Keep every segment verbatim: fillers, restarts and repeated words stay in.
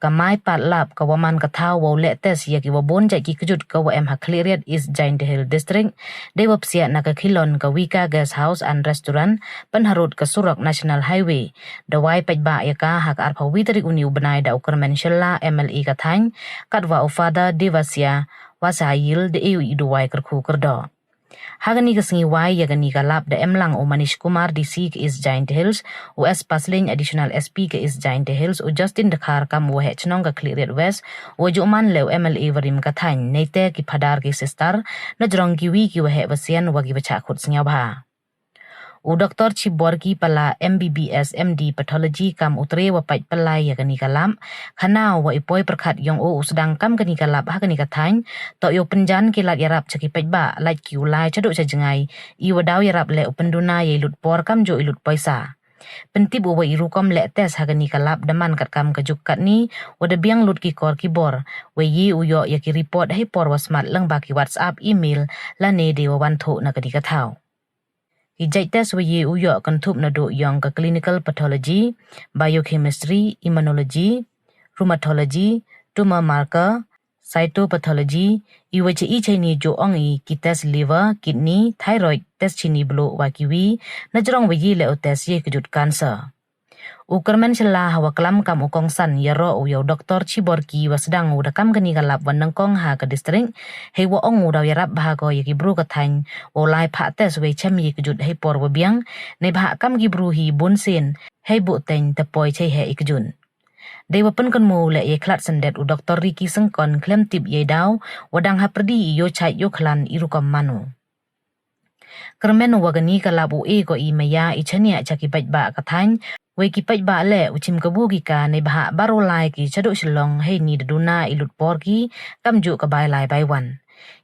Ka Mai Pat Lap ka wa man ka thaw wow leh test ya ki wa bun jait ki kjut ka wa em ha Khliehriat, East Jaintia Hills District, dei wa psiah na ka khilon ka Wika Guest House and Restaurant, pynharud ka surok National Highway. Da wai paidbah ya ka ha ka arphaw wi tarik uni u bnai da u Kyrmen Shylla, M L A ka thaiñ, katwa u Father Devasia Wasayil da e u i duwai kyrkhu kyrdoh. Ha kani ka sngi wai ya kani ka lap da em lang u Manish Kumar, D C ka East Jaintia Hills, u S Pasling, Additional S P ka East Jaintia Hills, u Justin Dkhar kam u waheh chnong ka Khliehriat West, u wa ju man le u M L A warim ka thaiñ, neite ki phadar ki sister, na jrong ki wi ki waheh wasian wa ki wa chah khut sngewbha. U Doctor Chiborki Pala, M B B S, M D Pathology, kam u tre wa pait palai ya kani ka lap, khana wa i poi pyrkhat yong u u sdang kam kani ka lap ha kani ka thaiñ, to yow pynjan ki lad yarap cha ki paidbah, lait ki u lai cha duh cha jngai, i wa daw yarap le u pynduna ya i lut por kam ju i lut poisa. Pyntip u wa i rukom leh test ha kani ka lap da man kat kam ka juk katni, wa da biang lut ki kor ki bor, wa ye u yoh ya ki report hei por wa smat lang ba ki WhatsApp, email, lane dei wa wan thuh na kani ka thaw. Ki jait test wa ye u yoh kynthup na duh yong ka clinical pathology, biochemistry, immunology, rheumatology, tumor marker, cytopathology, i wa cha i chaini ju ong i ki test liver, kidney, thyroid, test chini bluh wa ki wi, na jrong wa ye le u test ye kjut cancer. U Kyrmen Shylla ha wa klam kam u kongsan ya roh u yow Doctor Chiborki wa sdang u da kam kani ka lap wa nyngkong ha ka district, hei wa ong u daw yarap bha ko ya ki bru ka thaiñ, wa u lai phah test wei chem ye kjut hei por wa biang, neibhah kam ki bru hi bun sien, hei buh teiñ te poi chei heh i kjut. Dei wa pynkynmaw u le ye khlad syndet u Doctor Ricky Syngkon khlem tip ye daw, wa dang ha pyrdi i yow chait yow khlan i rukom man u. Kyrmen u wa kani ka lap u e ko i maya i chaniah cha ki paidbah ka thaiñ, wei ki paidbah le u chim kabu ki ka neibhah bar u lai ki cha duh Shillong heini da duna i lut por ki, kam ju ka bai lai bai wan.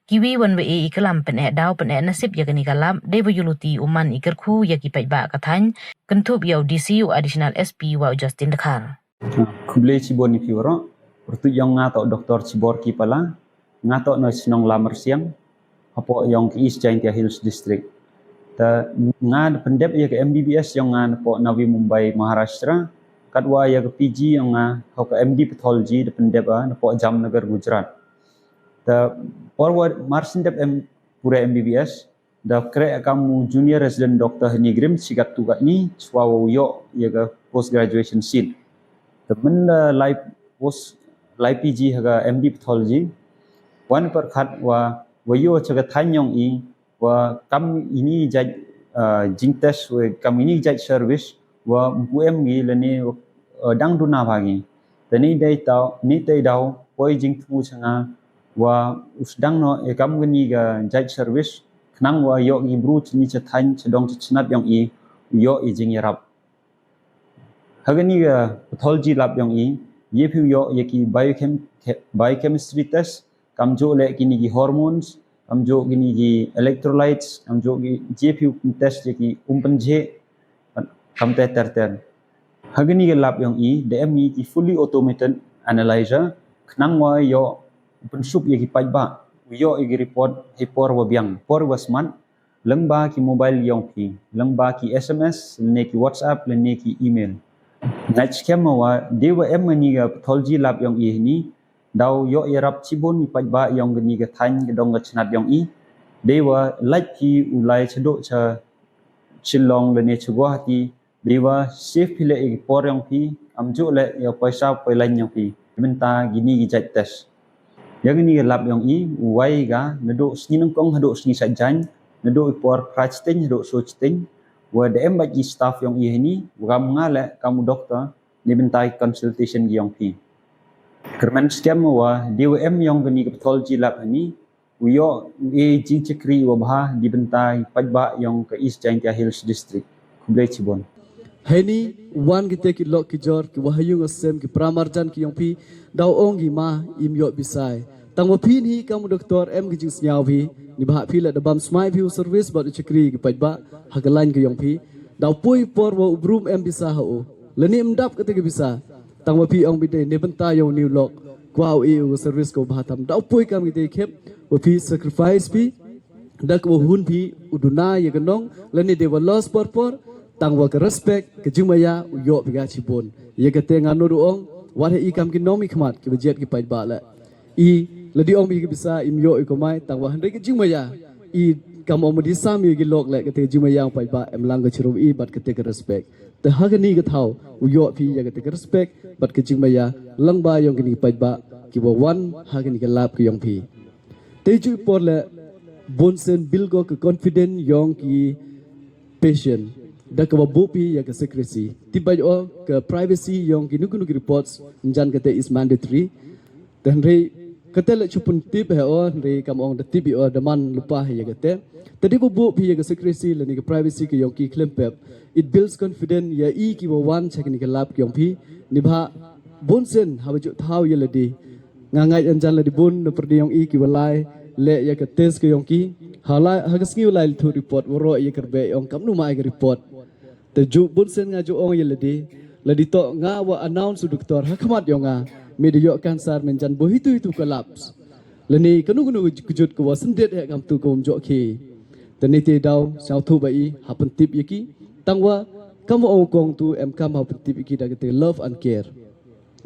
Ki wi wan wa e i klam pyneh daw pyneh nasip ya kani ka lap, dei wa yow luti u man i kyrkhu ya ki paidbah ka thaiñ, kynthup ya u D C, u Additional S P wa u Justin Dkhar. Khublei chibun i phi waroh. Pyrtuit yong nga toh Doctor Chiborki Pala. Nga toh na chnong Lamrsiang, hapoh yong ka East Jaintia Hills District. Ta nga da pyndep ya ka M B B S yong nga napoh Navi Mumbai, Maharashtra. Katwa ya ka P G yong nga, ha ka M D Pathology da pyndep ya napoh Jamnagar, Gujarat. Ta por wa mar sien dep em pure M B B S, da kreh kam u junior resident doctor heini GRIHMS chi katto katni, chwa wa u yoh ya ka post graduation seat. Te mynda lai post, lai P G ha ka M D Pathology, wan pyrkhat wa, wa yoh cha ka thaiñ yong i, wa kam ini jait, ah, jingtest, wa kam ini jait service, wa mpu em ki lane, ah, dang duna bha ki. Te ni dei tau, ni dei daw, poi jingthmu cha nga, wa u sdang noh ya kam kani ka jait service, khnang wa yoh ki bru chini cha thaiñ, cha dong cha chnat yong i, yoh i jingyarap. Ha kani ka pathology lab yong i, ye phi u yoh ya ki biochem-, biochemistry test, kam ju le kini ki hormones, kam ju kini ki electrolytes, kam ju ki, ye phi u test ya ki um pynjheh, kam te ter ter. Ha kani ka lab yong i, da em i ki fully automated analyzer, khnang wa yoh u pynsup ya ki paidbah, u yoh ya ki report, hei por wa biang, por wa smat, lyngba ki mobile yong phi, lyngba ki S M S, lane ki WhatsApp, lane ki email. Nga skhem wa, dei wa em kani ka pathology lab yong i heini, daw yoh yarap chibun i paidbah yong kani ka thaiñ ka dong ka chnat yong i. Dei wa lait phi u lai cha duh cha Shillong lane cha Guwahati, dei wa save phi le i por yong phi, kam ju le ya paisa poi laiñ yong phi. Mynta kini ki jait test. Ya kani ka lab yong i, u wai ka, naduh sngi nyngkong haduh sngi saitjaiñ, naduh i por phra chiteng haduh soo chiteng, wa da em bad ki staff yong i heini, wa kam nga le, kam u doctor, neibynta ki consultation ki yong phi. Kyrmen skhem wa, dei wa em yong kani ka pathology lab heini, u yoh, u e jingchakri wa bha, neibynta ki paidbah yong ka East Jaintia Hills District. Khublei chibun. Heini, wan kite ki lok ki jor, ki wa ha yung ha sem, ki para marjan ki yong phi, daw ong ki ma, im yoh bisai. Tang wa phi ni kam u doctor em ki jingsngew phi, neibhah phi le da bam smai phi u service bad u chakri ki paidbah, ha ka lain ki yong phi. Daw poi por wa u bru em bisa ha u. Lane em dap kate ki bisa. Tang wa phi ong bide neibynta yong u ni u lok. Kwah u e u service ko bha tam. Daw poi kam kite khep, wa phi sacrifice phi. Da ka wa hun phi u duna ya ka nong, lane dei wa loss por por, tang wa ka respect, ka jingmaya, u yoh phi ka chibun. Ya kate nga no du ong, Wat ha i kam ki nongmihkhmat ki ba jied ki paidbah le. I, lada ong phi ki bisa im yoh i kamai, tangwa hynrei ka jingmaya, i kam ong ma di sam i ki lok le, kata ka jingmaya ong paidbah em lang ka chirup i bad kata ka respect. Te ha kani ka thaw, u yoh phi ya kata ka respect bad ka jingmaya lyngba yong kini ki paidbah ki wa wan ha kani ka lap ka yong phi. Te ju i por le, bun sien build ko ka confidence yong ki patient da ka wa buh phi ya ka secrecy. Tip bha o ka privacy yong kinu kinu ki reports, jan kata is mandatory. Te hynrei kata le chu pyntip ha o, hynrei kam ong da tip i o da man lypa hi ya kata. Te da wa buh phi ya ka secrecy lane ka privacy ka yong ki khlem pep, it builds confidence ya i ki wa wan cha kani ka lap ka yong phi. Neibhah bun sien ha wa ju thaw ya lade, nga ngait jan lade bun na pyrdi yong i ki wa lai le ya ka test ka yong ki. Ha lai, ha ka sngi wa lai lthuh report, waroh ya ka rbe ong kamnu ma ai ka report. Te ju bun sien nga ju ong ya lade, lade toh nga wa announce u doktor ha khmat yong nga, me da yoh cancer, men jan bo hitu hitu collapse, lane kanu kanu ka jut ka wa syndet he kamtu ka um joh ki. Te neite daw sñiawthooh bha i ha pyntip ya ki. Tangwa kam wa ong kong tu em kam ha pyntip ya ki da kata love and care.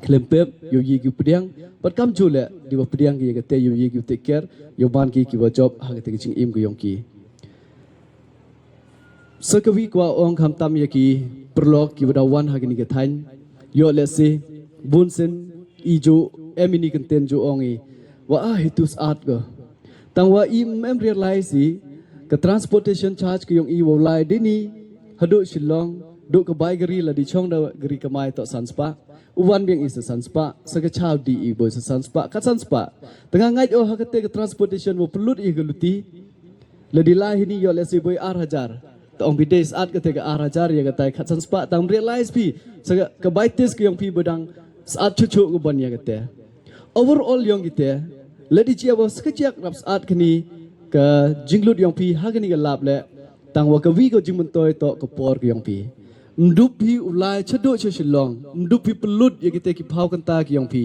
Khlem pep yow ye ki u pdiang, bad kamjooh le da wa pdiang ki ya kata yow ye ki u take care, yow man ki ki wa jop ha kata ka jingim ka yong ki. Sa kawi kwah ong khamtam ya ki paralok ki wa da wan ha kani ka thaiñ. Yoh lehse bun sien i ju em ini kyntien ju ong i, wa ah, hitu sat ko. Tangwa i em realize i ka transportation charge ka yong i wow lai dini haduh Shillong, duh ka bai gari, lada chong da gari kamai toh san spah. U wan biang i sa san spah, sa ka chaw di i boi sa san spah, kat san spah. Te nga ngait o ha kata ka transportation wa pynlut i ka luti. Lada lai hini yoh lehse boi ar hajar. Te ong phi dei sat kata ka ar hajar ya kata kat san spah, tang realize phi sa ka, ka bai test ka yong phi ba dang sat chuchu ka ban ya kata. Overall yong kite, lada chi wa sa ka chiak rap sat kani ka jinglut yong phi ha kani ka lap le, tangwa kawi ka jingmyntoi toh ka por ka yong phi. Mdup phi u lai chaduh cha Shillong, mdup phi pynlut ya kite ki phaw kynta ki yong phi.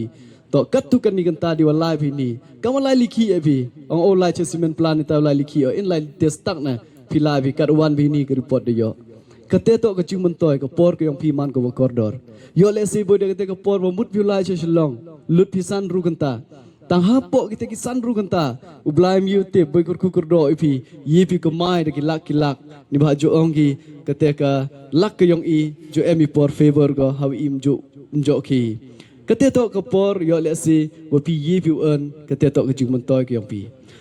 Toh katu kani kynta di wa lai phi ni, kam wa lai likhi e phi. Ong o lai cha cement plant, ita wa lai likhi o, in lai test tak na, phi lai phi kat wan phi ni ka report da yoh. Kate toh ka jingmyntoi, ka por ka yong phi man ka wa kordor. Yoh lehse boi da kate ka por wa mut phi u lai cha Shillong, lut phi san ru kynta. Tang hapoh kite ki san ru kynta, u Blai mi u tip, boi kyrkhu kyrdoh i phi, ye phi kamai da ki lak ki lak. Neibhah ju ong ki, kate ka lak ka yong i ju em i por favor ko ha wa i mju, mjoh ki. Kate toh ka por yoh lehse wa phi ye phi u earn, kate toh ka jingmyntoi ka yong phi.